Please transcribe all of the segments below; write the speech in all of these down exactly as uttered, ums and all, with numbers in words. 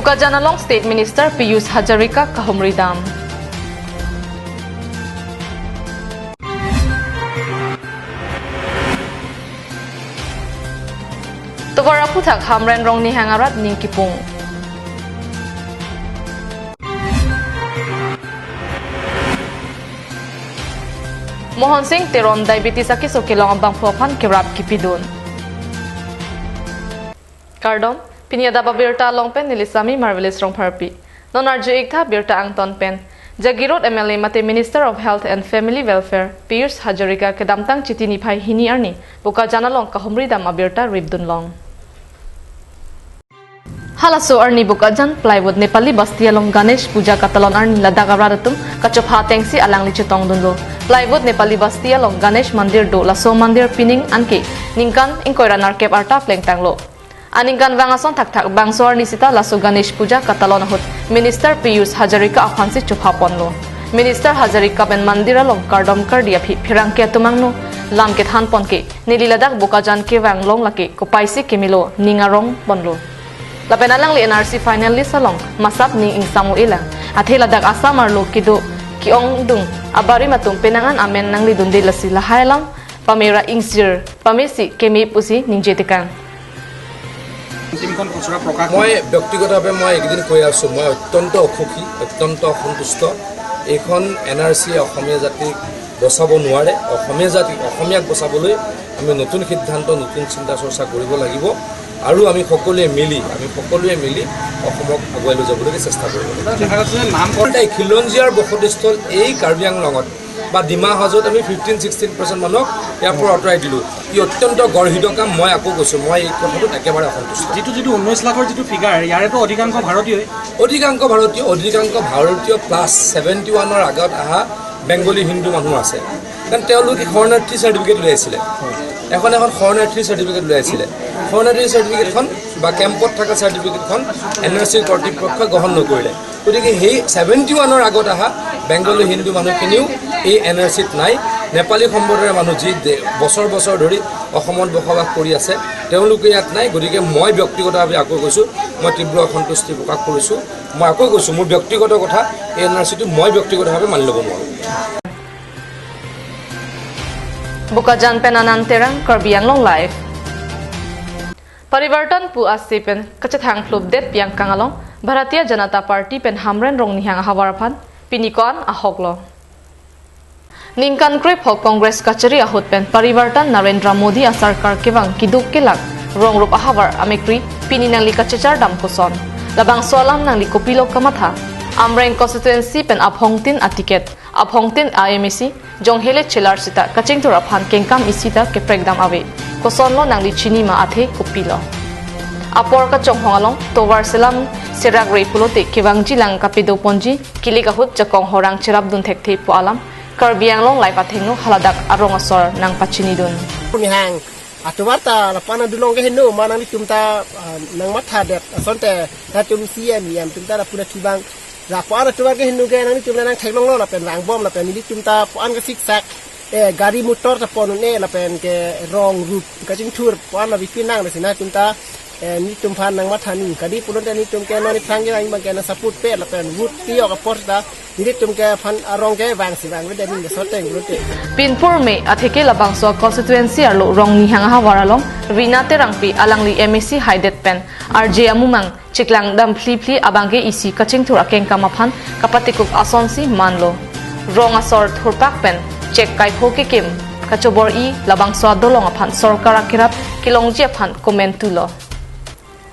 Bokajan along State Minister Piyush Hazarika kahumri dam. Tovar aphuthak Hamren Rongnihang arat ning kipung. Mohon Singh Teron diabetes akeso kelong abangphu aphan kerap kipidun. Kardom, pini adap abirta along pen neli Sami Marvelous Rongpharpi. Non arju-ik tha birta angton pen. Jagiroad M L A mate Minister of Health and Family Welfare Piyush Hazarika kedamtang Chiti niphai hini arni Bokajan along kahumri dam abirta ripdun long. Halaso arni Bokajan Plywood Nepali Basti along Ganesh Puja katalon arni ladak arat atum kachopha atengsi alangli chetongdunlo. Plywood Nepali Basti along Ganesh Mandir do, laso mandir pining anke ningkan ingkoi ra nerkep arta plengtanglo. Aningkanvang ason thakthak bangso arni sita laso Ganesh Puja katalon ahut Minister Piyush Hazarika aphansi chophaponlo. Minister Hazarika pen mandir along kardom kardi aphi pherangke atum angno lam kethanpon ke neli ladak Bokajan kevang along lake kopaisi kemelo ning arongponlo. Lapen alangli N R C finalist along masap ning ingsam-o-elang. Athe ladak Assam arlo kedo ke-ongdung abarim atum penang an amen nanglidunde, lasi lahai alam pame ra ingsir pamesi keme pusi ningje tekang. অন্তিমখন খচৰা প্ৰকাশ মই ব্যক্তিগতভাৱে মই এইকেইদিন কৈ আছোঁ, মই অত্যন্ত অসুখী, অত্যন্ত অসন্তুষ্ট। এইখন এন আৰ চিয়ে অসমীয়া জাতিক বচাব নোৱাৰে। অসমীয়া জাতি, অসমীয়াক বচাবলৈ আমি নতুন সিদ্ধান্ত, নতুন চিন্তা চৰ্চা কৰিব লাগিব আৰু আমি সকলোৱে মিলি, আমি সকলোৱে মিলি অসমক আগুৱাই লৈ যাবলৈকে চেষ্টা কৰিব লাগিব। দেখা যাচ্ছে যে নামকৰণ এই খিলঞ্জীয়াৰ বসতিস্থল এই কাৰ্বি আংলঙত বা ডিমা হাজোত আমি ফিফটিন ছিক্সটিন পাৰ্চেণ্ট মানুহক ইয়াৰ পৰা আঁতৰাই দিলোঁ। ই অত্যন্ত গৰ্হিত কাম। মই আকৌ কৈছোঁ, মই এই কথাটোত একেবাৰে অসন্তুষ্ট। যিটো, যিটো ঊনৈশ লাখৰ যিটো ফিগাৰ, ইয়াৰেতো অধিকাংশ ভাৰতীয়ই। অধিকাংশ ভাৰতীয়, অধিকাংশ ভাৰতীয় প্লাছ ছেভেণ্টি ওৱানৰ আগত অহা বেংগলী হিন্দু মানুহ আছে। কাৰণ তেওঁলোকে শৰণাৰ্থী চাৰ্টিফিকেট উলিয়াইছিলে, এখন এখন শৰণাৰ্থী চাৰ্টিফিকেট উলিয়াইছিলে। শৰণাৰ্থী চাৰ্টিফিকেটখন বা কেম্পত থকা চাৰ্টিফিকেটখন এন আৰ চিৰ কৰ্তৃপক্ষই গ্ৰহণ নকৰিলে। গতিকে সেই ছেভেণ্টি ওৱানৰ আগত অহা বেংগলী হিন্দু মানুহখিনিও এই এন আৰ চিত নাই। নেপালী সম্প্ৰদায়ৰ মানুহ যি দে-, বছৰ বছৰ ধৰি অসমত বসবাস কৰি আছে, তেওঁলোকে ইয়াত নাই। গতিকে মই ব্যক্তিগতভাৱে আকৌ কৈছোঁ, মই তীব্ৰ অসন্তুষ্টি প্ৰকাশ কৰিছোঁ। মই আকৌ কৈছোঁ, মোৰ ব্যক্তিগত কথা, এই এন আৰ চিটো মই ব্যক্তিগতভাৱে মানি ল'ব নোৱাৰোঁ। Bokajan pen Anand Terang, Karbi Anglong Live. Parivartan pu ase pen kachethang phlupdet piang kang along Bharatiya Janata Party pen Hamren Rongnihang ahavar aphan pini ko-an ahoklo. Ningkan krephok Congress kachari ahut pen Parivartan Narendra Modi asarkar kevang keduk kelak rongrup ahavar amekri pini nangli kachechar dam koson. Labangso alam nangli kopilo kamatha. Amreng constituency pen aphongtin aticket, aphongtin a M A C, Jonghele Chelar sita kachingthur aphan kengkam isi ta keprek dam ave. Kosonlo nangli chini ma athe kopilo? Apor kachonghong along tovar selam serak re pulote kevangji lang kapedoponji kilik ahut jakong horang cherapdun thekthe pu alam Karbi Anglong Live athengno haladak arong asor nangpachinidun. Nihang atovar ta lapu-an adolong ke heno ma nanglitum ta, ah, nangmathadet asonte latum C M, E M atum ta lapu-an athibang. Lapu-an atovar ke heno ke nanglitum nangtheklonglo lapen vangbom lapen nelitum ta pu-an ke siksak, eh, gari motor ta pon un-e lapen ke rongrup kachingthur pu-an la bipi nang, lasi nangtum ta, eh, nelitum aphan nangmatha ning. Kali pulote nelitum ke non iphrang ke nang bang ke nang support pe lapen vote pijok apor ta nelitum ke aphan arong ke vangsi vangvedet ning ke soteng pulote. Pinpur me atheke labangso constituency arlo Rongnihang ahavar along Rina Terangpi alangli M A C haidet pen R J amumang chiklang dam phli phli abangke isi kachingthur akengkam aphan kapatikup asonsi manlo. Rong asor thurpak pen chek kaipho kekim kachobor-i labangso adolong aphan sorkar akerap kelongji aphan komentulo.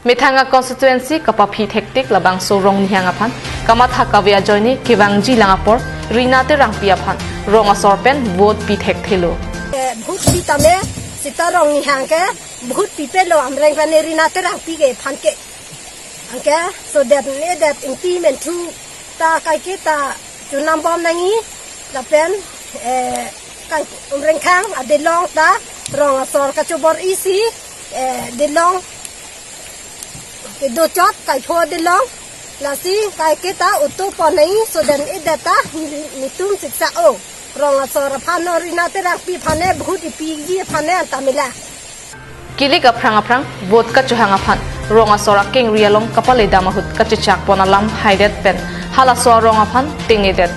Methang a constituency kapaphi thektik labangso Rongnihang aphan kamatha kave ajoine kevangji lang apor Rina Terangpi aphan rong asor pen vote pi thekthelo. Eh, vote pi tame sita Rongnihang ke vote pipelo Amreng pen Rina Terangpi ke aphan ke. Anke sodet nedet Ingti Menthu ta kaike ta chunambom nangji lapen, eh, kai Umrengkhang adolong ta rong asor kachobor-i si, eh, dolong kedochot kaipho dolong, lasi kaike ta utu pon nangji sodet nedet ta netum siksa-o. Rong asor aphan non Rina Terangpi aphan ne vote ipiji aphan ne anta mela. Kilik aphrang aphrang vote kachohang aphan rong asor akengri along kapaledam ahut kachechak pon alam haidet pen halaso arong aphan tengnedet.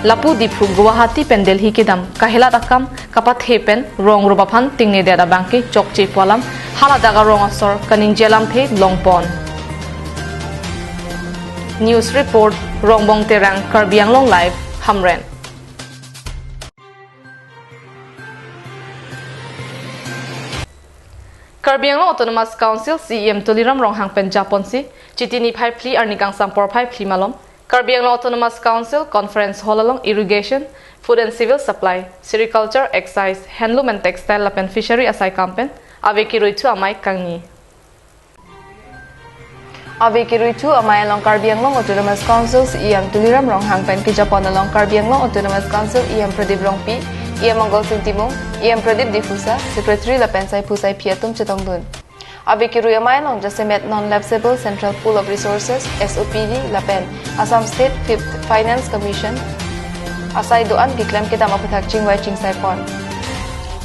Lapu Diphu, Guwahati pen Delhi kedam kahelat akam kapathe pen rong rup aphan tengnedet abangke chokche pu alam haladak arong asor kaningje alamthe longpon. News report, Rongbong Terang, Karbi Anglong Live, Hamren. Karbi Anglong Autonomous Council CEM Tuliram Ronghang pen japonsi Chiti niphai phli arni kangsam porphai phli malom Karbi Anglong Autonomous Council Conference Hall along Irrigation, Food and Civil Supply, Sericulture, Excise, Handloom and Textile lapen Fishery asai kam pen ave kiruithu amei kangni. Ave kiruithu amei along Karbi Anglong Autonomous Council CEM Tuliram Ronghang pen kejapon along Karbi Anglong Autonomous Council EM Pradip Rongpi, EM Mongolsing Timung, EM Pradip D'Souza, Secretary lapen saiphu saiphi atum chetongdun. Ave kirui amei along jasemet Non-Lapsable Central Pool of Resources, SOPR, lapen Assam State Fifth Finance Commission asai do-an keklem kedam aputhak chingvai chingsai pon.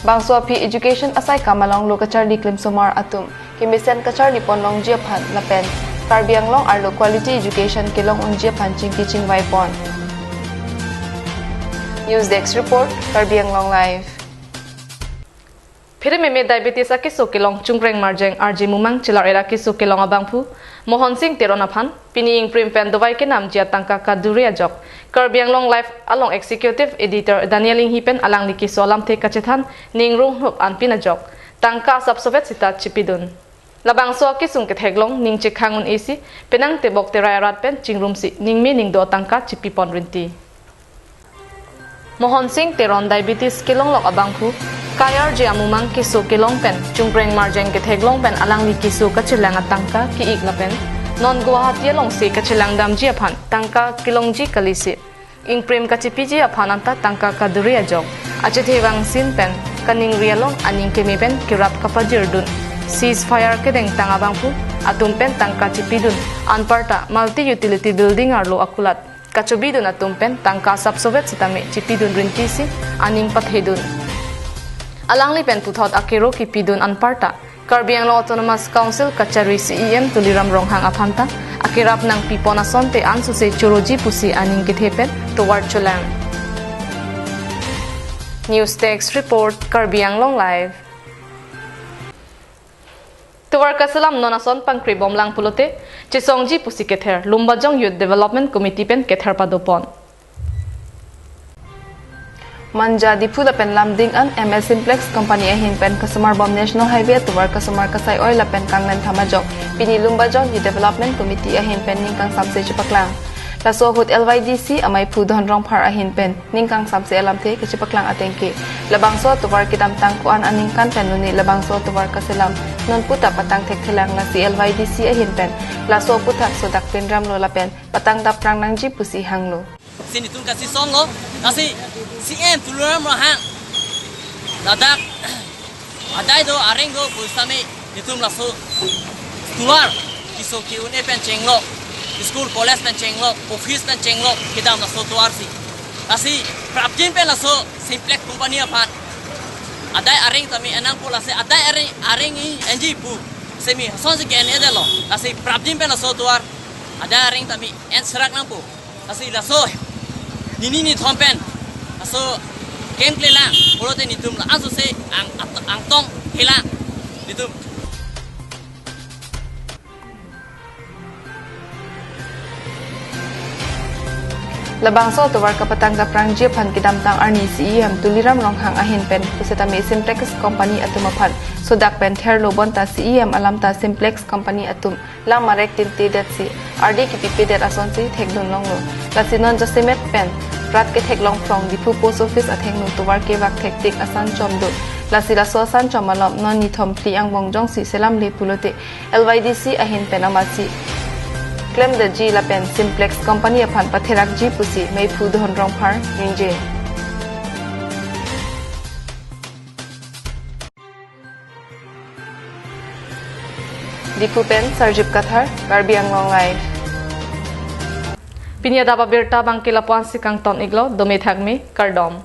Bangso aphi education asai kam along lo kacharli klimsomar atum kemesen kacharli pon longji aphan lapen Karbi Anglong arlo quality education kelong unji aphan chingki chingvai pon. News Desk Report, Karbi Anglong Live. Pherememe diabetes akeso kelong Chungkreng Marjeng arje mumang chelar era keso kelong abangphu Mohon Sing Teron aphan pini ingprim pen dovai kenamji atangka kaduri ajok Karbi Anglong Live along Executive Editor Daniel Inghi pen alangli keso alamthe kachethan ning rung hnup anpin ajok tangka asapsovet sita chipidun. Labangso akesung ketheklong ning chekhang un-esi penang tebok terai arat pen chingrumsi ningme ningdo tangka chipipon rinti. Mohon Sing Teron diabetes kelonglok abangphu, kayarje amumang keso kelong pen Chungkreng Marjeng ketheklong pen alangli keso kachelang atangka ke-ik lapen non Guwahati alongsi kachelang damji aphan tangka kelongji kalisi ingprim kachipiji aphan anta tangka kaduri ajok achethe vangsin pen kaningri along aning keme pen kerap kapajirdun ceasefire kedengtang abangphu atum pen tangka chipidun anparta multi utility building arlo akulat kachobidun atum pen tangka asapsovet sitame chipidun rintisi aning pathedun. Alangli pen puthot akero kipidun anparta Karbi Anglong Autonomous Council kachari CEM Tuliram Ronghang aphanta akerap nangpipon asonte ansose choroji pusi aning kethe pen tovar cholang. News Desk Report, Karbi Anglong Live. Tovar kaselam non ason pangkribomlang pulote chesongji pusi kether Lumbajong Youth Development Committee pen kether padopon. Manja Diphu lapen Lumding an M S Simplex Company ahin pen kasomar bom National Highway atovar kasomar kasai oi lapen kanglen tham ajok pini Lumbajong Youth Development Committee ahin pen ning kangsamse chepaklang. Laso ahut L Y D C ameiphu Dhon Rongphar ahin pen ning kangsamse alamthe kachepaklang atengke. Labangso atovar kedamtang ko-an aningkan pen lone labangso atovar kaselam non puta patang thekthelang, lasi L Y D C ahin pen laso aputhak sodak pinramlo lapen patang dapprang nangji pusi hanglo. Si netum kachesonglo, lasi CEM Tuliram Ronghang ladak adai do areng do pusitame netum laso tovar keso ke-un-e pen chenglok, school college pen chenglok, office pen chenglok kedam laso tovar si. Lasi prapjin pen laso Simplex Company aphan adai areng tame en nangpo, lasi adai areng, areng i enji pu semi hasonsi ke-en-edetlo. Lasi prapjin pen laso tovar adai areng tame en serak nangpo. Lasi laso nini nithom pen laso kemklelang pulote netum la ansose ang, at-, angtong helang netum. Labangso atovar kapatang dapprangji aphan kedamtang arni CEM Tuliram Ronghang ahin pen pusitame Simplex Company atum aphan sodak pen therlo, bonta CEM alamta Simplex Company atum lam marek tinte detsi ardi kipipedet asonsi thekdun longlo. Lasi non jasemet pen rat ketheklong phrong Diphu Post Office athengno tovar kevak thektik asan chom do. Lasi laso asan chom malom non nithom phli angbong jongsi selamle pulote L Y D C ahin pen amatsi klemdetji lapen Simplex Company aphan patherakji pusi meiphu Dhon Rongphar ningje. Diphu pen Sarjip Kathar, Karbi Anglong Live. Pini adap abirta abangke lapu-ansi kangton-iklo, dome thakme, kardom.